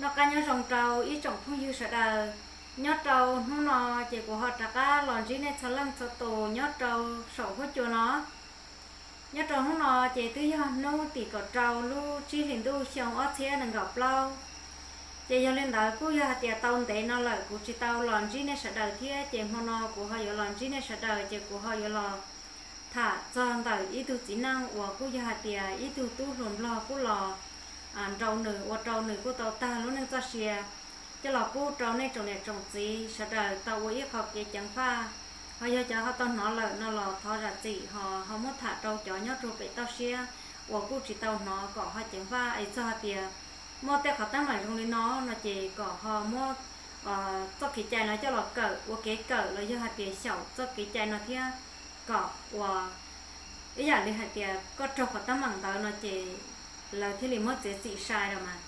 Noj qab nyob zoo rau ib tsoom phooj ywg sawv daws. Nyob rau hnub no ces kuv ho rov qab los ntsib nej txhua leej txhua tus nyob rau saum huab cua no. Nyob rau hnub no ces twb yog hnub tim kaum rau lub tsib hlis ntuj xyoo ob txhiab nees nkaum plaub. Ces yog li ntawd kuj yog hais tias tau ntev no lawm kuv tsis tau los ntsib nej sawv daws thiab, ces hmo no kuv ho yuav los ntsib nej sawv daws ces kuv ho yuav los tham txog ntawm ib tug txiv neej uas kuj yog hais tias ib tug tub hluas nplog kuj los nrau nws, ua rau nws kuj tau tag lub neej txoj sia, coj los pub rau nej tsoom niam tsoom txiv sawv daws tau ua ib qho kev ceev faj. Ho yog cov ho tau hnov lawm no los thov zam txim, ho ho muab tham rau cov nyob rau pem toj siab uas kuj tsis tau hnov kom ho ceev faj. Es txog hais tias muaj tej qhov teeb meem zoo li no no ces kom ho muab txoj kev cai no coj los kawm ua kev kawm los yog hais tias xyaum txoj kev cai no thiab, kom ua ib yam li hais tias koj raug qhov teeb meem ntawd no ces lawv thiaj li muab txiav txim sai los mas.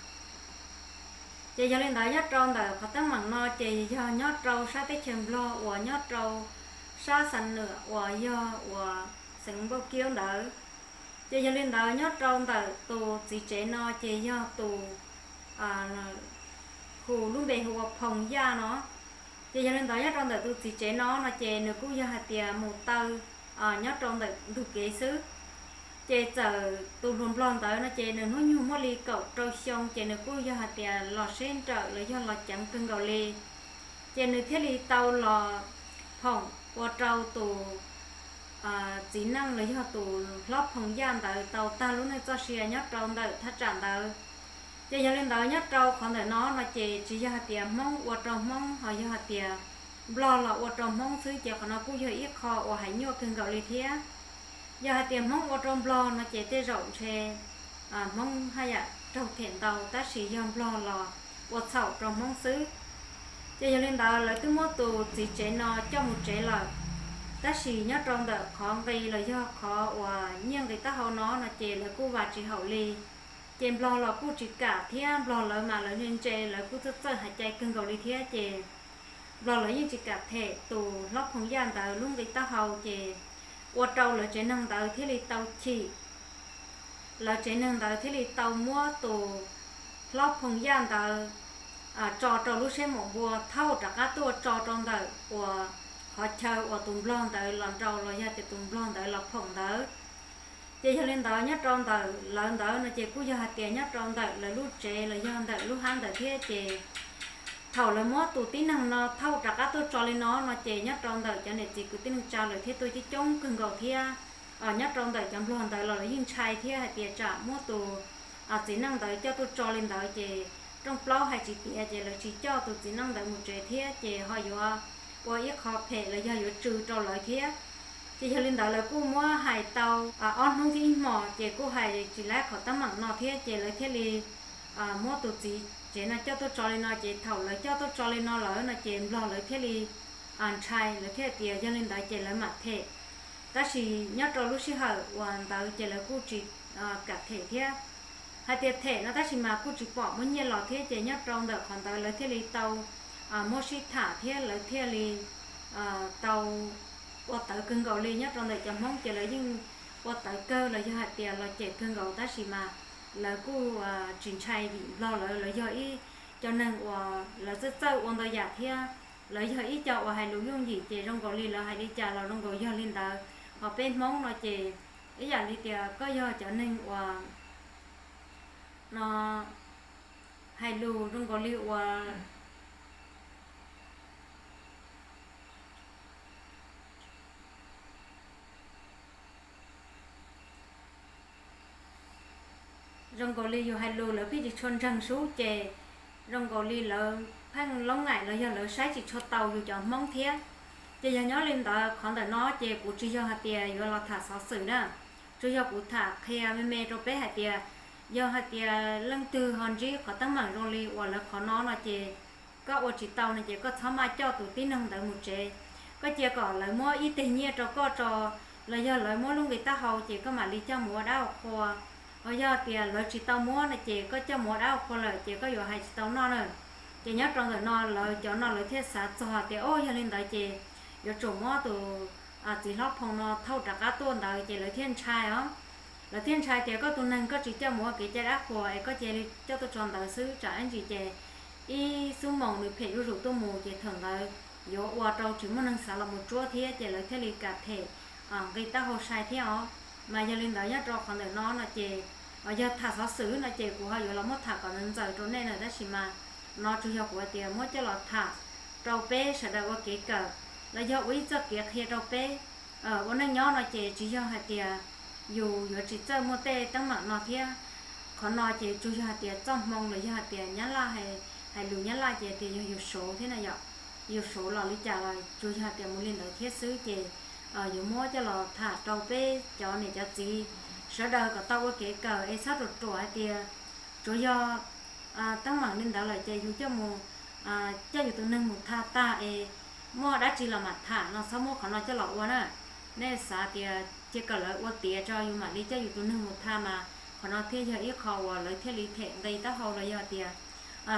Ces yog li ntawd nyob rau ntawm qhov teeb meem no ces yog nyob rau sab teb chaws Nplog uas nyob rau sab Xam Nuam uas yog uas xeev Npauj Kiaub ntawd. Ces yog li ntawd nyob rau ntawm tus txiv tsev no ces yog tus hu lub npe hu ua Phoo Yaj no. Ces yog li ntawd nyob rau ntawm tus txiv tsev no no ces nws kuj yog hais tias mus taw nyob rau ntawm ntug kev xwb. Ces txawm tus hluas nplog ntawd no ces nws hnub nyoog muaj li kaum rau xyoo ces nws kuj yog hais tias los seb nrawm los yog los ceev kawg nkaus li. Ces nws thiaj li tau los phoom ua rau tus txiv neej los yog tus hlob Phoo Yaj ntawd tau tag lub neej txoj sia nyob rau ntawm thaj tsam ntawd. Ces yog li ntawd nyob rau qhov ntawm no no ces tsis yog hais tias Hmoob ua rau Hmoob, ho yog hais tias Nplog los ua rau Hmoob xwb, ces qhov no kuj yog ib qho uas hais nyuaj kawg nkaus li thiab. Yog hais tias Hmoob ua rau Nplog no ces tej zaum ntshe Hmoob haj yam raug them ntau, tab sis yog Nplog los ua txhaum rau Hmoob xwb. Ces yog li ntawd lawv twb muab tus txiv tsev no coj mus tsev lawm, tab sis nyob rau ntawm qhov nqi los yog qhov uas nyiaj nqi taub hau no no ces lawv kuj vam tsis haum li. Ces Nplog los kuj tsis kam thiab, Nplog lawv mas lawv ntse ntse, lawv kuj txawj txawj hais cai kawg nkaus li thiab. Ces Nplog lawv yeej tsis kam them tus hlob Phoo Yaj ntawd lub nqi taub hau, ces ua rau lawv tsev neeg ntawd thiaj li tau chim. Lawv tsev neeg ntawd thiaj li tau muab tus hlob Phoo Yaj ntawd tso rau lub siab maum npua thauj rov qab tuaj tso rau ntawm uas qhov chaw uas tus Nplog ntawd los nrau los yog tias tus Nplog ntawd los phoom ntawd. Ces yog li ntawd nyob rau ntawm lawv ntawd no ces kuj yog hais tias nyob rau ntawm lawv lub tsev los yog ntawm lub hab ntawd thiab. Ces thaum lawv muab tus tib neeg no thauj rov qab tuaj tso li no no ces nyob rau ntawm cov niam txiv kwv tij neej tsa lawv thiaj tuaj coob coob kawg nkaus thiab. Nyob rau ntawm cov Nplog ntawd los lawv yeej ntshai thiab hais tias tsam muab tus txiv neej ntawd coj tuaj tso li ntawd ces rooj plaub hais tsis tiav ces lawv tsis coj tus txiv neej ntawd mus tsev thiab ces ho yuav ua ib qho phem los yog yuav tsw rau lawv thiab. Ces yog li ntawd lawv kuj muab hais tau ob hnub thiab ib hmos ces kuj hais tsis laib qhov teeb meem no thiab ces lawv thiaj li muab tus txiv tsev no coj tuaj tso li no. Ces thaum lawv coj tuaj tso li no lawm no ces Nplog lawv thiaj li ntshai, lawv thiaj tias yog li ntawd ces lawv mam them. Tab sis nyob rau lub sij hawm uas ntawd ces lawv kuj tsis kam them thiab. Hais tias them no tab sis mas kuj tsis pom muaj nyiaj los thiab ces nyob rau ntawm qhov ntawd lawv thiaj li tau muab sib tham thiab lawv thiaj li tau ua tawv kawg nkaus li. Nyob rau ntawm cov Hmoob ces lawv yeej ua tawv kawg los yog hais tias los cem kawg nkaus tab sis mas lawv kuj tsis ntshai vim Nplog lawv, lawv yog ib co neeg uas lawv txawj txawj ua ntau yam thiab lawv yog ib co uas hais lus yooj yim ces zoo nkaus li lawv hais li cas los zoo nkaus yog li ntawd. Ho peb Hmoob no ces ib yam li tias koj yog cov neeg uas no hais lus zoo nkaus li uas zoo nkaus li yus hais lus lawv pheej tsis tshua ntseeg sub ces zoo nkaus li lawv pheej lob ngaim los yog lawv saib tsis tshua tau yus cov Hmoob thiab. Ces yog nyob li ntawd qhov ntawm no ces kuv tsis yog hais tias yuav los tham xov xwm na, tsuas yog kuv tham qhia me me rau peb hais tias yog hais tias leej twg ho ntsib qhov teeb meem zoo li uas lawv qhov no no ces koj ua tsis tau no ces koj txhob maj coj tus tib neeg ntawd mus tsev. Koj cia kom lawv muab ib teg nyiaj rau koj tso los yog lawv muab lub nqi taub hau ces koj mam li coj mus ua dab ua qhua. Ho yog tias lawv tsis tau muab no ces koj coj mus ua dab ua qhua lawm ces koj yuav hais tsis tau noj na. Ces nyob rau ntawm no lawv cov no lawv thiaj xav txog tias o yog li ntawd ces yuav tsum muab tus txiv hlob Phoo no thauj rov qab tuaj ntawd ces lawv thiaj ntshai os. Lawv thiaj ntshai tias koj tus neeg koj tsis coj mus ua kev cai dab qhuas es koj cia li coj tuaj tso ntawd xwb, tsam ib ntsis ces ib xuab moos nws phem zuj zus tuaj mus ces thaum ntawd yuav ua rau tsis muaj neeg xav los mus tsuab thiab, ces lawv thiaj li kam them nqi taub hau sai thiab os. Mas yog li ntawd nyob rau qhov ntawm no no ces yog tham xov xwm no ces kuv ho yuav los muab tham kom ntxaws ntxaws rau nej na, tab sis mas no tsuas yog kuv hais tias muab coj los tham rau peb sawv daws ua kev kawm los yog ua ib txoj kev qhia rau peb ua neej nyob no ces tsis yog hais tias yus yuav tsis txawj muaj tej teeb meem no thiab. Qhov no ces tsuas yog hais tias txoj hmoo los yog hais tias nyab laj, hais lus nyab laj ces tias yog yus suav thiab na yom. Yus suav los li cas los tsuas yog hais tias mus li ntawd thiab xwb ces yuav muab coj los tham rau peb cov niam cov txiv sawv daws kom tau ua kev kawm es txhob ruam ruam hais tias tsuas yog teeb meem li ntawd lawm ces yus coj mus, coj yus tus neeg mus tham tag es muaj dab tsi los mam tham no, txhob muab qhov no coj los ua na. Nej xav tias cia kom lawv ua tiav tso yus mam li coj yus tus neeg mus tham mas qhov no thiaj yog ib qho uas lawv thiaj li them nqi taub hau los yog tias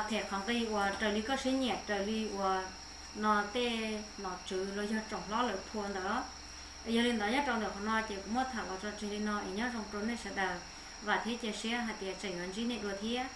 them qhov nqi uas raws li koj siab nyiam, raws li uas no tej nom tswv los yog tsoom hlob lawv phua ntawd. Yog li ntawd nyob rau ntawm qhov no ces kuv muab tham los tso tseg li no es nyob zoo rau nej sawv daws, vam thiab cia siab hais tias tseem yuav ntsib nej dua thiab.